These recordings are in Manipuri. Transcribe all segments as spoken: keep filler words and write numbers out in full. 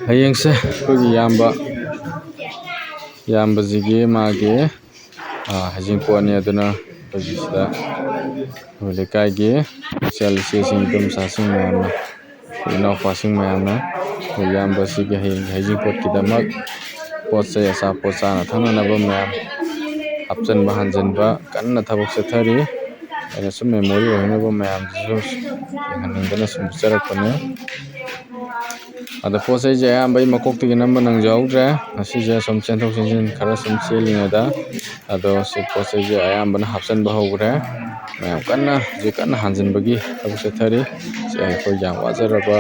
ꯍꯌꯦꯡꯁꯦ ꯑꯩꯈꯣꯏꯒꯤ ꯏꯌꯥꯝꯕ, ꯏꯌꯥꯝꯕꯁꯤꯒꯤ ꯃꯥꯒꯤ, ꯑ, ꯍꯩꯖꯤꯡꯄꯣꯠꯅꯤ꯫ ꯑꯗꯨꯅ ꯑꯩꯈꯣꯏꯒꯤ ꯁꯤꯗ ꯑꯩꯈꯣꯏ ꯂꯩꯀꯥꯏꯒꯤ ꯏꯆꯜ ꯏꯆꯦꯁꯤꯡ, ꯏꯗꯣꯝꯆꯥꯁꯤꯡ ꯃꯌꯥꯝꯅ, ꯑꯩꯈꯣꯏ ꯏꯅꯥꯎꯄꯥꯁꯤꯡ ꯃꯌꯥꯝꯅ ꯑꯩꯈꯣꯏ ꯏꯌꯥꯝꯕꯁꯤꯒꯤ ꯍꯌꯦꯡ ꯍꯩꯖꯤꯡꯄꯣꯠꯀꯤꯗꯃꯛ ꯄꯣꯠ ꯆꯩ ꯑꯆꯥꯄꯣꯠ ꯆꯥꯅ ꯊꯛꯅꯅꯕ ꯃꯌꯥꯝ ꯍꯥꯞꯆꯤꯟꯕ ꯍꯥꯟꯖꯤꯟꯕ ꯀꯟꯅ ꯊꯕꯛ ꯆꯠꯊꯔꯤ꯫ ꯑꯩꯅ ꯁꯨꯝ memory ꯑꯣꯏꯍꯧꯅꯕ ꯃꯌꯥꯝꯗꯨꯁꯨ ꯌꯦꯡꯍꯟꯅꯤꯡꯗꯅ ꯁꯨꯝ ꯎꯠꯆꯔꯛꯄꯅꯤ꯫ ꯑꯗꯣ ꯄꯣꯠ ꯆꯩꯁꯦ ꯑꯌꯥꯝꯕ ꯑꯩ ꯃꯀꯣꯛꯇꯒꯤ ꯅꯝꯕ ꯅꯪꯖꯍꯧꯗ꯭ꯔꯦ꯫ ꯉꯁꯤꯁꯦ ꯁꯨꯝ ꯆꯦꯟꯊꯣꯛ ꯆꯦꯟꯁꯤꯟ ꯈꯔ ꯁꯨꯝ ꯆꯦꯜꯂꯤꯉꯩꯗ ꯑꯗꯣ ꯁꯤ ꯄꯣꯠ ꯆꯩꯁꯦ ꯑꯌꯥꯝꯕꯅ ꯍꯥꯞꯆꯤꯟꯕ ꯍꯧꯈ꯭ꯔꯦ꯫ ꯃꯌꯥꯝ ꯀꯟꯅ, ꯍꯧꯖꯤꯛ ꯀꯟꯅ ꯍꯥꯟꯖꯤꯟꯕꯒꯤ ꯊꯕꯛ ꯆꯠꯊꯔꯤ꯫ ꯁꯤ ꯑꯩꯈꯣꯏ ꯌꯥꯝ ꯋꯥꯖꯔꯕ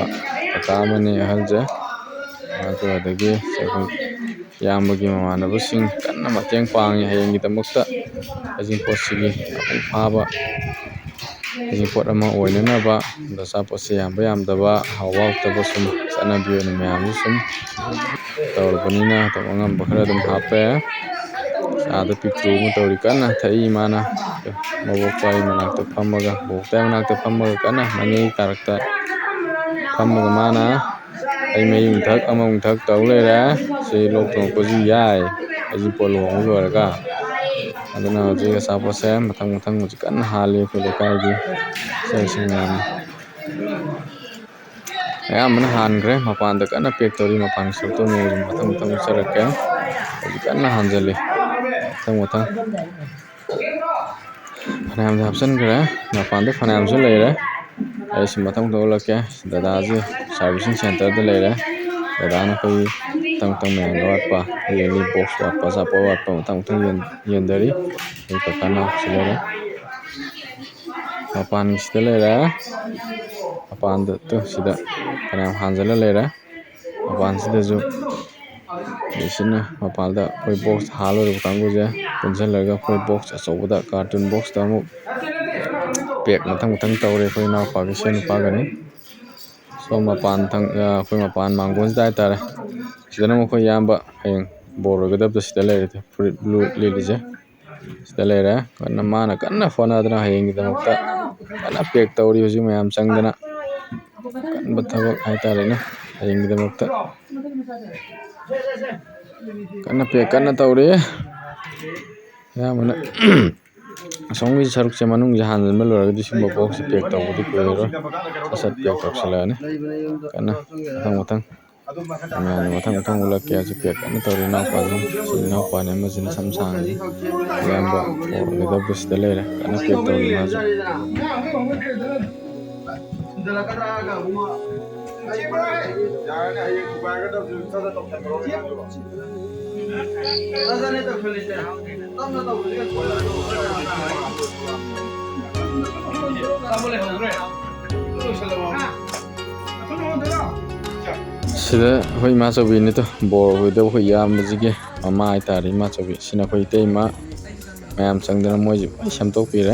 ꯀꯀꯥ ꯑꯃꯅꯤ, ꯑꯍꯜꯁꯦ꯫ ꯑꯗꯨ ꯑꯗꯒꯤ ꯑꯩꯈꯣꯏ ꯏꯌꯥꯝꯕꯒꯤ ꯃꯃꯥꯟꯅꯕꯁꯤꯡ ꯀꯟꯅ ꯃꯇꯦꯡ ꯄꯥꯡꯉꯤ ꯍꯌꯦꯡꯒꯤꯗꯃꯛꯇ꯫ ꯍꯩꯖꯤꯡꯄꯣꯠꯁꯤꯒꯤ ꯃꯄꯨꯡ ꯐꯥꯕ ꯍꯩꯖꯤꯡꯄꯣꯠ ꯑꯃ ꯑꯣꯏꯅꯅꯕ꯫ ꯑꯗꯣ ꯑꯆꯥꯄꯣꯠꯁꯦ ꯌꯥꯝꯕ ꯌꯥꯝꯗꯕ, ꯍꯥꯎꯕ ꯍꯥꯎꯇꯕ ꯁꯨꯝ ꯆꯠꯅꯕꯤ ꯑꯣꯏꯅ ꯃꯌꯥꯝꯁꯨ ꯁꯨꯝ ꯇꯧꯔꯕꯅꯤꯅ ꯑꯗꯨꯝ ꯑꯉꯝꯕ ꯈꯔ ꯑꯗꯨꯝ ꯍꯥꯞꯄꯦ꯫ ꯆꯥꯗ ꯄꯤꯛꯇ꯭ꯔꯨ ꯑꯃ ꯇꯧꯔꯤ, ꯀꯟꯅ ꯊꯛꯏ ꯃꯥꯅ꯫ ꯃꯕꯣꯛ ꯆꯥꯏ ꯃꯅꯥꯛꯇ ꯐꯝꯃꯒ, ꯕꯣꯛ ꯆꯥꯏ ꯃꯅꯥꯛꯇ ꯐꯝꯃꯒ ꯀꯟꯅ ꯃꯅꯤꯡ ꯇꯥꯔꯛꯇ ꯐꯝꯃꯒ ꯃꯥꯅ ꯑꯩ ꯃꯍꯤ ꯑꯃꯨꯛ ꯊꯛ, ꯑꯃ ꯑꯃꯨꯛ ꯊꯛ ꯇꯧ ꯂꯩꯔꯦ꯫ ꯁꯤ ꯂꯣꯛ ꯊꯨꯡꯉꯛꯄꯁꯨ ꯌꯥꯏ, ꯍꯩꯖꯤꯡꯄꯣꯠ ꯂꯨꯍꯣꯡꯕ ꯂꯣꯏꯔꯒ꯫ ꯑꯗꯨꯅ ꯍꯧꯖꯤꯛ ꯑꯆꯥꯄꯣꯠꯁꯦ ꯃꯊꯪ ꯃꯊꯪ ꯍꯧꯖꯤꯛ ꯀꯟꯅ ꯍꯥꯜꯂꯤ ꯑꯩꯈꯣꯏ ꯂꯩꯀꯥꯏꯒꯤ ꯏꯆꯜꯁꯤꯡ ꯃꯌꯥꯝꯅ꯫ ꯑꯌꯥꯝꯕꯅ ꯍꯥꯟꯈ꯭ꯔꯦ, ꯃꯄꯥꯟꯗ ꯀꯟꯅ pack ꯇꯧꯔꯤ꯫ ꯃꯄꯥꯟꯒꯤ ꯁꯔꯨꯛꯇꯣ ꯅꯣꯡꯃ ꯃꯊꯪ ꯃꯊꯪ ꯎꯠꯆꯔꯛꯀꯦ꯫ ꯍꯧꯖꯤꯛ ꯀꯟꯅ ꯍꯥꯟꯖꯜꯂꯤ, ꯃꯊꯪ ꯃꯊꯪ꯫ ꯐꯅꯌꯥꯝꯗꯤ ꯍꯥꯞꯆꯤꯟꯈ꯭ꯔꯦ, ꯃꯄꯥꯟꯗ ꯐꯅꯌꯥꯝꯁꯨ ꯂꯩꯔꯦ꯫ ꯑꯩ ꯁꯤ ꯃꯊꯪ ꯃꯊꯪ ꯎꯠꯂꯛꯀꯦ꯫ ꯗꯗꯥꯁꯦ servicing centreꯗ ꯂꯩꯔꯦ꯫ ꯗꯗꯥꯅ ꯑꯩꯈꯣꯏꯒꯤ ꯃꯊꯪ ꯃꯊꯪ ꯃꯌꯥꯝꯒꯤ ꯑꯋꯥꯠꯄ, ꯌꯦꯟꯒꯤ box ꯋꯥꯠꯄ, ꯑꯆꯥꯄꯣꯠ ꯋꯥꯠꯄ ꯃꯊꯪ ꯃꯊꯪ ꯌꯦꯟ-, ꯌꯦꯟꯗꯔꯤ꯫ ꯑꯩ ꯀꯀꯥꯅ ꯁꯤ ꯂꯩꯔꯦ꯫ ꯃꯄꯥꯟꯒꯤꯁꯤꯗ ꯂꯩꯔꯦ꯫ ꯃꯄꯥꯟꯗ ꯇꯨ ꯁꯤꯗ ꯐꯅꯌꯥꯝ ꯍꯥꯟꯖꯜꯂ ꯂꯩꯔꯦ꯫ ꯃꯄꯥꯟꯁꯤꯗꯁꯨ ꯁꯤꯅ ꯃꯄꯥꯟꯗ ꯑꯩꯈꯣꯏ box ꯍꯥꯜꯂꯣꯏꯔꯕ ꯀꯥꯡꯕꯨꯁꯦ ꯄꯨꯟꯁꯤꯜꯂꯒ ꯑꯩꯈꯣꯏ box ꯑꯆꯧꯕꯗ, carton boxꯇ ꯑꯃꯨꯛ pack ꯃꯊꯪ ꯃꯊꯪ ꯇꯧꯔꯦ ꯑꯩꯈꯣꯏ ꯏꯅꯥꯎꯄꯥꯒꯤ ꯁꯦ ꯅꯨꯄꯥꯒꯅꯤ꯫ ꯁꯣꯝ ꯃꯄꯥꯟ ꯊꯪ-, ꯑ, ꯑꯩꯈꯣꯏ ꯃꯄꯥꯟ ꯃꯥꯡꯒꯣꯟꯁꯤꯗ ꯍꯥꯏꯇꯥꯔꯦ꯫ ꯁꯤꯗꯅ ꯑꯃꯨꯛ ꯑꯩꯈꯣꯏ ꯏꯌꯥꯝꯕ ꯍꯌꯦꯡ ꯕꯣꯔ ꯑꯣꯏꯒꯗꯕꯗꯣ ꯁꯤꯗ ꯂꯩꯔꯦ, ꯐꯨꯔꯤꯠ blue ꯂꯤꯠꯂꯤꯁꯦ꯫ ꯁꯤꯗ ꯂꯩꯔꯦ꯫ ꯀꯟꯅ, ꯃꯥꯅ ꯀꯟꯅ ꯍꯣꯠꯅꯗꯅ ꯍꯌꯦꯡꯒꯤꯗꯃꯛꯇ ꯀꯟꯅ pack ꯇꯧꯔꯤ ꯍꯧꯖꯤꯛ ꯃꯌꯥꯝ ꯆꯪꯗꯅ꯫ ꯑꯀꯟꯕ ꯊꯕꯛ ꯍꯥꯏꯇꯥꯔꯦꯅꯦ꯫ ꯍꯌꯦꯡꯒꯤꯗꯃꯛꯇ ꯀꯟꯅ ꯄꯦꯛ ꯀꯟꯅ ꯇꯧꯔꯤ꯫ ꯑꯌꯥꯝꯕꯅ ꯑꯁꯣꯝꯒꯤ ꯁꯔꯨꯛꯁꯦ, ꯃꯅꯨꯡꯁꯦ ꯍꯥꯟꯖꯤꯟꯕ ꯂꯣꯏꯔꯒꯗꯤ ꯁꯤꯒꯨꯝꯕ ꯕꯣꯛꯁꯁꯦ ꯄꯦꯛ ꯇꯧꯕꯗꯤ ꯀꯨꯏꯔꯔꯣꯏ꯫ ꯁꯠ ꯁꯠ ꯄꯦꯛ ꯇꯧꯁꯜꯂꯛꯑꯅꯤ꯫ ꯀꯟꯅ ꯃꯊꯪ ꯃꯊꯪ ꯃꯌꯥꯝꯅ ꯃꯊꯪ ꯃꯊꯪ ꯎꯠꯂꯛꯀꯦ꯫ ꯍꯧꯖꯤꯛ ꯄꯦꯛ ꯀꯟꯅ ꯇꯧꯔꯤ ꯏꯅꯥꯎꯄꯥꯁꯤꯡ꯫ ꯁꯤ ꯏꯅꯥꯎꯄꯥꯅꯤ, ꯑꯃꯁꯤꯅ ꯁꯝ ꯁꯥꯡꯉꯤ꯫ ꯏꯌꯥꯝꯕ ꯑꯣꯏꯒꯗꯕꯗꯨ ꯁꯤꯗ ꯂꯩꯔꯦ꯫ ꯀꯟꯅ ꯄꯦꯛ ꯇꯧꯔꯤ ꯃꯥꯁꯨ꯫ ꯁꯤꯗ ꯑꯩꯈꯣꯏ ꯏꯃꯥꯆꯧꯕꯤꯅꯤꯗꯣ, ꯕꯣꯔ ꯑꯣꯏꯗꯧꯕ ꯑꯩꯈꯣꯏ ꯏꯌꯥꯝꯕꯁꯤꯒꯤ ꯃꯃꯥ ꯍꯥꯏꯇꯥꯔꯦ, ꯏꯃꯥꯆꯧꯕꯤ꯫ ꯁꯤꯅ ꯑꯩꯈꯣꯏ ꯏꯇꯩꯃ꯫ ꯃꯌꯥꯝ ꯆꯪꯗꯅ ꯃꯣꯏꯁꯦ ꯂꯣꯏ ꯁꯦꯝꯗꯣꯛꯄꯤꯔꯦ꯫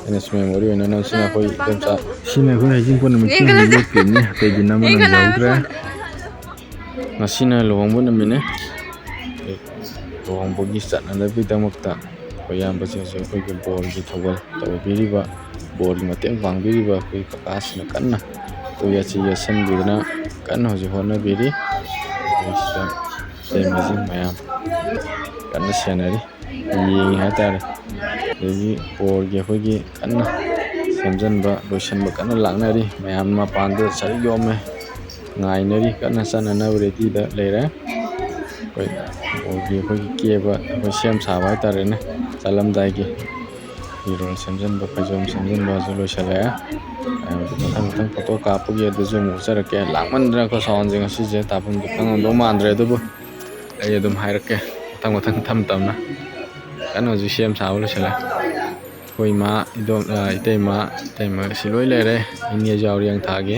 ꯑꯩꯅꯁꯨ memory ꯑꯣꯏꯅꯅ ꯁꯤꯅ ꯑꯩꯈꯣꯏ ꯏꯗꯣꯝꯆꯥ꯫ ꯁꯤꯅ ꯑꯩꯈꯣꯏ ꯍꯩꯖꯤꯡꯄꯣꯠ ꯅꯨꯃꯤꯠꯀꯤ ꯌꯦꯡꯒꯅꯨ꯫ Vlog ꯅꯤ, ꯑꯇꯩꯗꯤ ꯅꯝꯕ ꯌꯦꯡꯒꯅꯨ, ꯅꯪꯍꯧꯗ꯭ꯔꯦ꯫ ꯉꯁꯤꯅ ꯂꯨꯍꯣꯡꯕ ꯅꯨꯃꯤꯠꯅꯤ꯫ ꯂꯨꯍꯣꯡꯕꯒꯤ ꯆꯠꯅꯅꯕꯒꯤꯗꯃꯛꯇ ꯑꯩꯈꯣꯏ ꯏꯌꯥꯝꯕꯁꯤꯡꯁꯦ ꯑꯩꯈꯣꯏꯒꯤ ꯕꯣꯔꯒꯤ ꯊꯧꯒꯜ ꯇꯧꯕꯤꯔꯤꯕ, ꯕꯣꯔꯒꯤ ꯃꯇꯦꯡ ꯄꯥꯡꯕꯤꯔꯤꯕ ꯑꯩꯈꯣꯏ ꯀꯀꯥꯁꯤꯅ ꯀꯟꯅ ꯑꯩꯈꯣꯏ ꯌꯥꯆꯤ ꯌꯦꯠꯁꯤꯟꯕꯤꯗꯨꯅ ꯀꯟꯅ ꯍꯧꯖꯤꯛ ꯍꯣꯠꯅꯕꯤꯔꯤ꯫ ꯑꯩꯈꯣꯏ ꯁꯤꯗ ꯏꯇꯩꯃꯁꯤꯡ ꯃꯌꯥꯝ ꯀꯟꯅ ꯁꯦꯟꯅꯔꯤ꯫ ꯌꯦꯡꯉꯤ ꯍꯥꯏꯇꯥꯔꯦ꯫ ꯑꯗꯒꯤ ꯕꯣꯔꯒꯤ ꯑꯩꯈꯣꯏꯒꯤ ꯀꯟꯅ ꯁꯦꯝꯖꯤꯟꯕ, ꯂꯣꯏꯁꯤꯟꯕ ꯀꯟꯅ ꯂꯥꯛꯅꯔꯤ꯫ ꯃꯌꯥꯝ ꯃꯄꯥꯟꯗ ꯁꯔꯨꯛ ꯌꯣꯝꯃꯦ, ꯉꯥꯏꯅꯔꯤ, ꯀꯟꯅ ꯆꯠꯅꯅꯕ ready ꯗ ꯂꯩꯔꯦ꯫ ꯑꯩꯈꯣꯏ ꯕꯣꯔꯒꯤ ꯑꯩꯈꯣꯏꯒꯤ ꯀꯦꯕ, ꯑꯩꯈꯣꯏ ꯁꯦꯝ ꯁꯥꯕ ꯍꯥꯏꯇꯥꯔꯦꯅꯦ, ꯆꯠꯂꯝꯗꯥꯏꯒꯤ ꯐꯤꯔꯣꯜ ꯁꯦꯝꯖꯤꯟꯕ, ꯐꯩꯖꯣꯝ ꯁꯦꯝꯖꯤꯟꯕꯁꯨ ꯂꯣꯏꯁꯤꯜꯂꯛꯑꯦ꯫ ꯑꯗꯨ ꯃꯊꯪ ꯃꯊꯪ photo ꯀꯥꯞꯄꯒꯤ ꯑꯗꯨꯁꯨ ꯑꯃꯨꯛ ꯎꯠꯆꯔꯛꯀꯦ꯫ ꯂꯥꯡꯃꯟꯗꯅꯀꯣ sound ꯁꯦ ꯉꯁꯤꯁꯦ ꯇꯥꯐꯝꯗꯤ ꯈꯪꯉꯝꯗꯧ ꯃꯥꯟꯗ꯭ꯔꯦ, ꯑꯗꯨꯕꯨ ꯑꯩ ꯑꯗꯨꯝ ꯍꯥꯏꯔꯛꯀꯦ ꯃꯊꯪ ꯃꯊꯪ ꯇꯝ ꯇꯝꯅ꯫ ꯀꯟꯅ ꯍꯧꯖꯤꯛ ꯁꯦꯝ ꯁꯥꯕ ꯂꯣꯏꯁꯤꯜꯂꯦ꯫ ꯑꯩꯈꯣꯏ ꯏꯃꯥ, ꯏꯗꯣꯝ-, ꯑ, ꯏꯇꯩꯃ, ꯏꯇꯩꯃ ꯁꯤ ꯂꯣꯏ ꯂꯩꯔꯦ꯫ ꯏꯅꯦꯁꯨ ꯌꯥꯎꯔꯤ, ꯌꯥꯡꯊꯥꯒꯤ꯫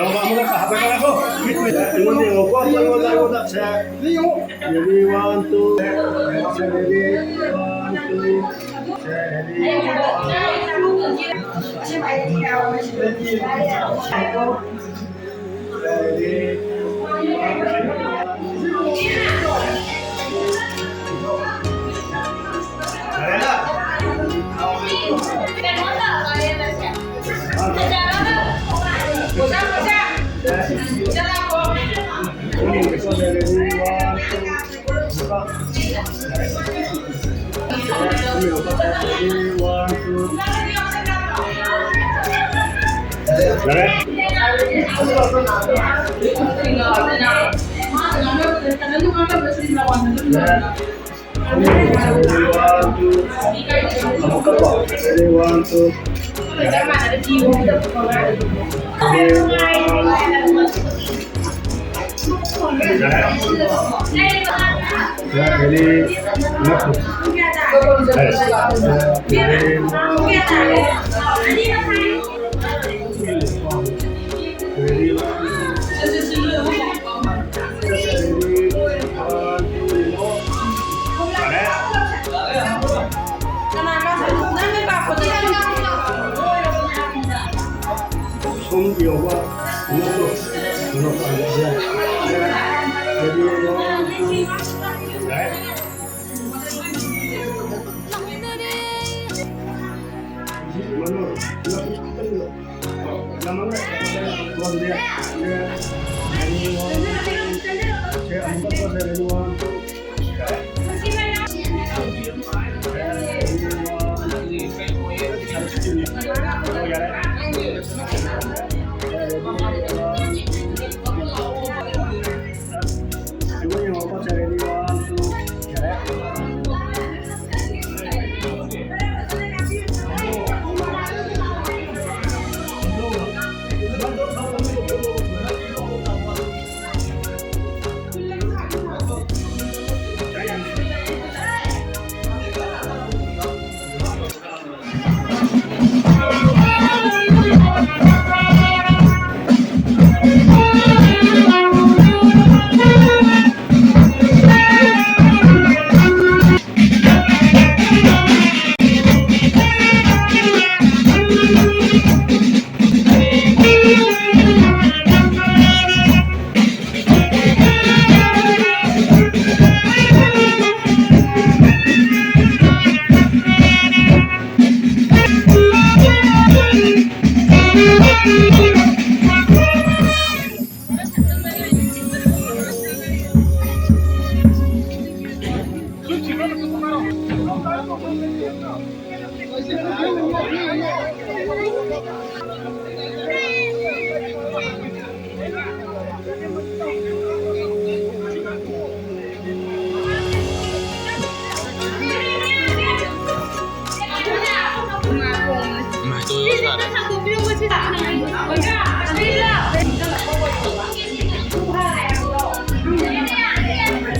ꯑꯃꯒ ꯍꯥꯞꯄ ꯉꯥꯏꯈꯣ꯫ ꯑꯩꯉꯣꯟꯗ ꯌꯦꯡꯉꯣꯀꯣ, ꯑꯩꯉꯣꯟꯗ, ꯑꯩꯉꯣꯟꯗ꯫ ꯁꯦ, ready, one, two, ꯁꯦ, ready, one, two, ꯁꯦ, ready꯫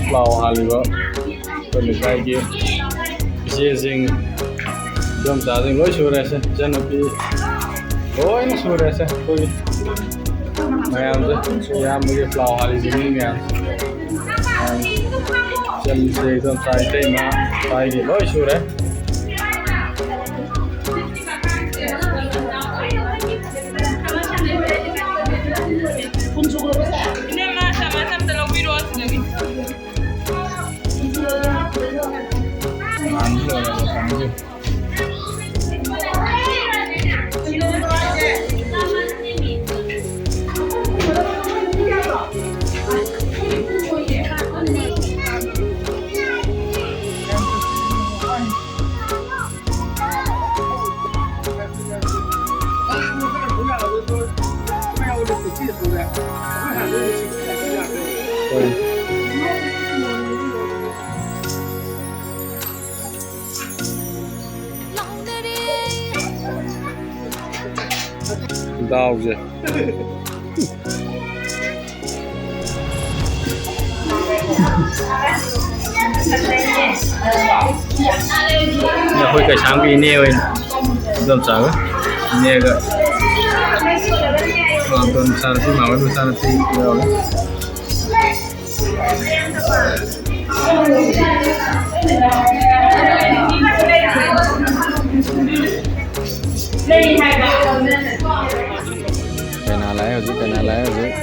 ꯄ꯭ꯂꯥꯎ ꯍꯥꯜꯂꯤꯕ ꯑꯩꯈꯣꯏ ꯂꯩꯀꯥꯏꯒꯤ ꯏꯆꯦꯁꯤꯡ, ꯏꯗꯣꯝꯆꯥꯁꯤꯡ ꯂꯣꯏ ꯁꯨꯔꯦꯁꯦ, ꯏꯆꯟꯅꯨꯄꯤ ꯂꯣꯏꯅ ꯁꯨꯔꯦꯁꯦ꯫ ꯑꯩꯈꯣꯏꯒꯤ ꯃꯌꯥꯝꯁꯦ, ꯏꯌꯥꯝꯕꯒꯤ ꯄ꯭ꯂꯥꯎ ꯍꯥꯜꯂꯤꯁꯦ, ꯃꯤ ꯃꯌꯥꯝꯁꯦ꯫ ꯏꯆꯟꯁꯦ, ꯏꯗꯣꯝꯆꯥ, ꯏꯇꯩꯃ, ꯏꯄꯥꯒꯤ ꯂꯣꯏ ꯁꯨꯔꯦ꯫ ꯍꯣꯏ꯫ ꯗꯥꯎꯁꯦ꯫ ꯑꯩꯈꯣꯏ ꯀꯩꯁꯥꯝꯒꯤ ꯏꯅꯦ ꯍꯣꯏ, ꯏꯗꯣꯝꯆꯥꯒ ꯏꯅꯦꯒ, ꯃꯆꯥꯅꯨꯄꯤ, ꯃꯥꯝꯃ ꯃꯆꯥꯅꯨꯄꯤ ꯌꯥꯎꯔꯦ꯫ ꯀꯩꯅꯥ ꯂꯥꯛꯑꯦ ꯍꯧꯖꯤꯛ, ꯀꯩꯅꯥ ꯂꯥꯛꯑꯦ ꯍꯧꯖꯤꯛ꯫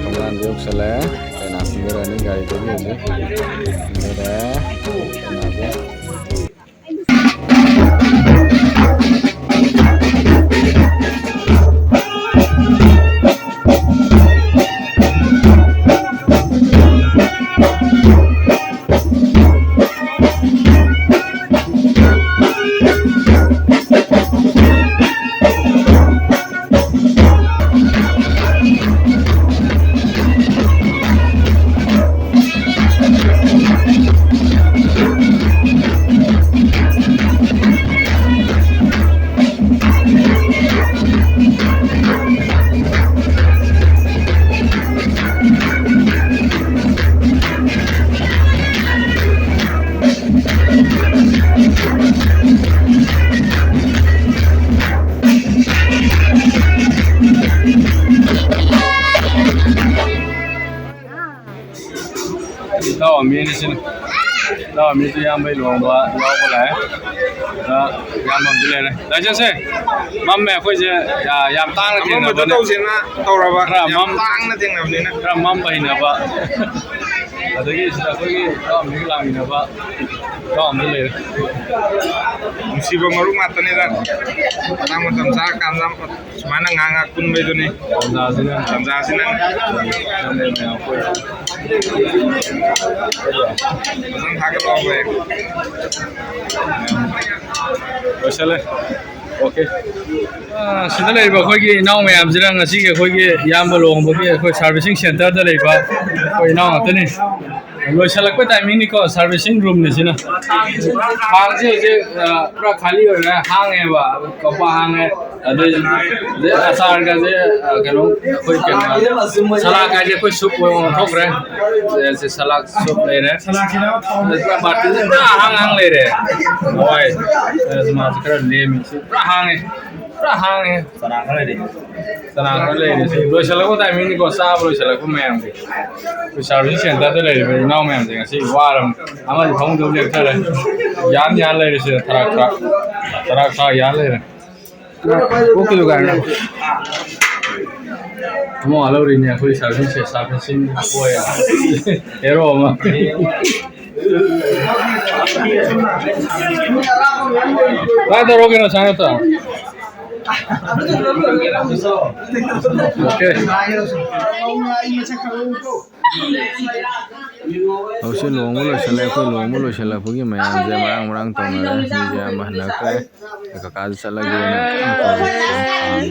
ꯊꯣꯡꯒꯥꯟꯗ ꯌꯧꯁꯜꯂꯛꯑꯦ꯫ ꯀꯩꯅꯥ ꯊꯤꯟꯖꯔꯅꯤ ꯒꯥꯔꯤꯗꯒꯤ ꯍꯧꯖꯤꯛ꯫ ꯊꯤꯟꯖꯔꯦ ꯀꯩꯅꯥꯁꯦ꯫ ꯏꯇꯥꯎ ꯑꯃꯤꯅꯤ ꯁꯤꯅ꯫ ꯏꯇꯥꯎ ꯑꯃꯤꯁꯨ ꯏꯌꯥꯝꯕꯩ ꯂꯨꯍꯣꯡꯕ ꯌꯥꯎꯕ ꯂꯥꯛꯑꯦ꯫ ꯑꯗ ꯏꯌꯥꯝꯕ ꯑꯃꯁꯨ ꯂꯩꯔꯦ꯫ ꯂꯥꯏꯁꯦꯟꯁꯁꯦ ꯃꯝꯃꯦ ꯑꯩꯈꯣꯏꯁꯦ, ꯌꯥ-, ꯌꯥꯝ ꯇꯥꯡꯅ ꯑꯃꯝꯕꯗ ꯊꯦꯡꯅꯕꯅꯦ꯫ ꯇꯧꯁꯦꯅ ꯇꯧꯔꯕ, ꯈꯔ ꯌꯥꯝ ꯃꯝ-, ꯇꯥꯡꯅ ꯊꯦꯡꯅꯕꯅꯤꯅ꯫ ꯈꯔ ꯃꯝꯕ ꯍꯩꯅꯕ꯫ ꯑꯗꯒꯤ ꯁꯤꯗ ꯑꯩꯈꯣꯏꯒꯤ ꯏꯇꯥꯎ ꯑꯃꯤꯒ ꯂꯥꯛꯃꯤꯟꯅꯕ ꯏꯇꯥꯎ ꯑꯃꯁꯨ ꯂꯩꯔꯦ꯫ ꯅꯨꯡꯁꯤꯕ ꯃꯔꯨꯞ ꯉꯥꯛꯇꯅꯤꯗ꯫ ꯃꯇꯥꯡ ꯃꯇꯝ ꯆꯥꯔꯀꯥꯟꯗ ꯁꯨꯃꯥꯏꯅ ꯉꯥꯏꯍꯥꯛ ꯉꯥꯏꯍꯥꯛ ꯄꯨꯟꯕꯩꯗꯨꯅꯤ꯫ ꯇꯥꯟꯖꯥꯁꯤꯅ꯫ ꯇꯥꯟꯖꯥꯁꯤꯅ꯫ ꯐꯖꯅ ꯊꯥꯒꯠꯂꯛꯑꯣ ꯍꯌꯦꯡ꯫ ꯂꯣꯏꯁꯜꯂꯦ꯫ ꯑꯣꯀꯦ꯫ ꯑ, ꯁꯤꯗ ꯂꯩꯔꯤꯕ ꯑꯩꯈꯣꯏꯒꯤ ꯏꯅꯥꯎ ꯃꯌꯥꯝꯁꯤꯅ ꯉꯁꯤꯒꯤ ꯑꯩꯈꯣꯏꯒꯤ ꯏꯌꯥꯝꯕ ꯂꯨꯍꯣꯡꯕꯒꯤ ꯑꯩꯈꯣꯏ servicing centreꯗ ꯂꯩꯕ ꯑꯩꯈꯣꯏ ꯏꯅꯥꯎ ꯉꯥꯛꯇꯅꯤ꯫ ꯂꯣꯏꯁꯤꯜꯂꯛꯄ timingꯅꯤꯀꯣ, servicing roomꯅꯤ ꯁꯤꯅ꯫ ꯍꯥꯡꯁꯤ ꯍꯧꯖꯤꯛ, ꯑ, ꯄꯨꯔꯥ ꯈꯥꯂꯤ ꯑꯣꯏꯔꯦ, ꯍꯥꯡꯉꯦꯕ, ꯀꯣꯄꯥ ꯍꯥꯡꯉꯦ꯫ ꯑꯗꯩ, ꯑꯗꯩ ꯑꯆꯥꯔꯒꯁꯦ, ꯑ, ꯀꯩꯅꯣ, ꯑꯩꯈꯣꯏ ꯀꯩꯅꯣ, ꯁꯂꯥꯗ ꯍꯥꯏꯁꯦ ꯑꯩꯈꯣꯏ soup ꯑꯣꯏꯅ ꯑꯣꯟꯊꯣꯛꯈ꯭ꯔꯦ꯫ ꯁꯦ, ꯁꯦ, ꯁꯂꯥꯗ soup ꯂꯩꯔꯦ꯫ ꯄꯨꯔꯥ ꯕꯥꯔꯇꯤꯟꯁꯦ ꯄꯨꯔꯥ ꯍꯥꯡ ꯍꯥꯡ ꯂꯩꯔꯦ꯫ ꯍꯣꯏ꯫ ꯑ, ꯃꯥꯁꯦ ꯈꯔ ꯂꯦꯝꯃꯤ꯫ ꯁꯤ ꯄꯨꯔꯥ ꯍꯥꯡꯉꯦ꯫ ꯄꯨꯔꯥ ꯍꯥꯡꯉꯦ꯫ ꯆꯅꯥ ꯈꯔ ꯂꯩꯔꯦ꯫ ꯆꯅꯥ ꯈꯔ ꯂꯩꯔꯦ꯫ ꯁꯤ ꯂꯣꯏꯁꯤꯜꯂꯛꯄ timingꯅꯤꯀꯣ, ꯆꯥꯕ ꯂꯣꯏꯁꯤꯜꯂꯛꯄ ꯃꯌꯥꯝꯒꯤ꯫ ꯑꯩꯈꯣꯏ servicing centreꯗ ꯂꯩꯔꯤꯕ ꯏꯅꯥꯎ ꯃꯌꯥꯝꯁꯦ ꯉꯁꯤ ꯋꯥꯔꯕꯅꯤ꯫ ꯑꯃꯗꯤ ꯐꯃꯨꯡꯗ ꯑꯃꯨꯛ ꯂꯦꯞꯊꯔꯦ꯫ ꯌꯥꯟ ꯌꯥꯟ ꯂꯩꯔꯦ ꯁꯤꯗ ꯊꯔꯥꯛ ꯊꯔꯥꯛ꯫ ꯊꯔꯥꯛ ꯊꯔꯥꯛ ꯌꯥꯟ ꯂꯩꯔꯦ꯫ ꯑꯣꯛ ꯀꯤꯂꯣ ꯀꯌꯥꯅꯣ? ꯑꯃꯨꯛ ꯂꯧꯔꯤꯅꯦ ꯑꯩꯈꯣꯏ servicing centre, servicing boy꯫ Hero ꯑꯃ꯫ ꯀꯥꯏ ꯇꯧꯔꯣ ꯀꯩꯅꯣ, ꯁꯥꯏꯅ ꯇꯧ꯫ ꯑꯣꯀꯦ꯫ ꯍꯧꯖꯤꯛ ꯂꯨꯍꯣꯡꯕ ꯂꯣꯏꯁꯤꯜꯂꯦ꯫ ꯑꯩꯈꯣꯏ ꯂꯨꯍꯣꯡꯕ ꯂꯣꯏꯁꯤꯜꯂꯛꯄꯒꯤ ꯃꯌꯥꯝꯁꯦ ꯃꯔꯥꯡ ꯃꯔꯥꯡ ꯇꯧꯅꯔꯦ꯫ ꯃꯤꯁꯦ ꯑꯌꯥꯝꯕ ꯍꯟꯅꯈ꯭ꯔꯦ꯫ ꯑꯩ ꯀꯀꯥꯁꯨ ꯆꯠꯂꯒꯦꯅ ꯀꯟꯅ ꯇꯧꯔꯤ꯫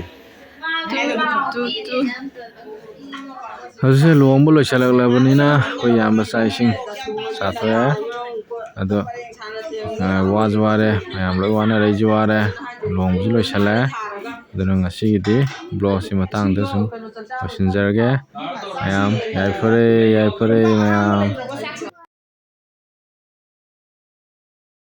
ꯍꯧꯖꯤꯛꯁꯦ ꯂꯨꯍꯣꯡꯕ ꯂꯣꯏꯁꯤꯜꯂꯛꯂꯕꯅꯤꯅ ꯑꯩꯈꯣꯏ ꯏꯌꯥꯝꯕ ꯆꯥꯛ ꯏꯁꯤꯡ ꯆꯥꯊꯣꯛꯑꯦ꯫ ꯑꯗꯣ, ꯑ, ꯋꯥꯁꯨ ꯋꯥꯔꯦ, ꯃꯌꯥꯝ ꯂꯣꯏ ꯋꯥꯅꯔꯦ, ꯑꯩꯁꯨ ꯋꯥꯔꯦ꯫ ꯂꯨꯍꯣꯡꯕꯁꯨ ꯂꯣꯏꯁꯤꯜꯂꯦ꯫ ꯑꯗꯨꯅ ꯉꯁꯤꯒꯤꯗꯤ vlogꯁꯤ ꯃꯇꯥꯡꯗ ꯁꯨꯝ ꯂꯣꯏꯁꯤꯟꯖꯔꯒꯦ꯫ ꯃꯌꯥꯝ ꯌꯥꯏꯐꯔꯦ, ꯌꯥꯏꯐꯔꯦ ꯃꯌꯥꯝ꯫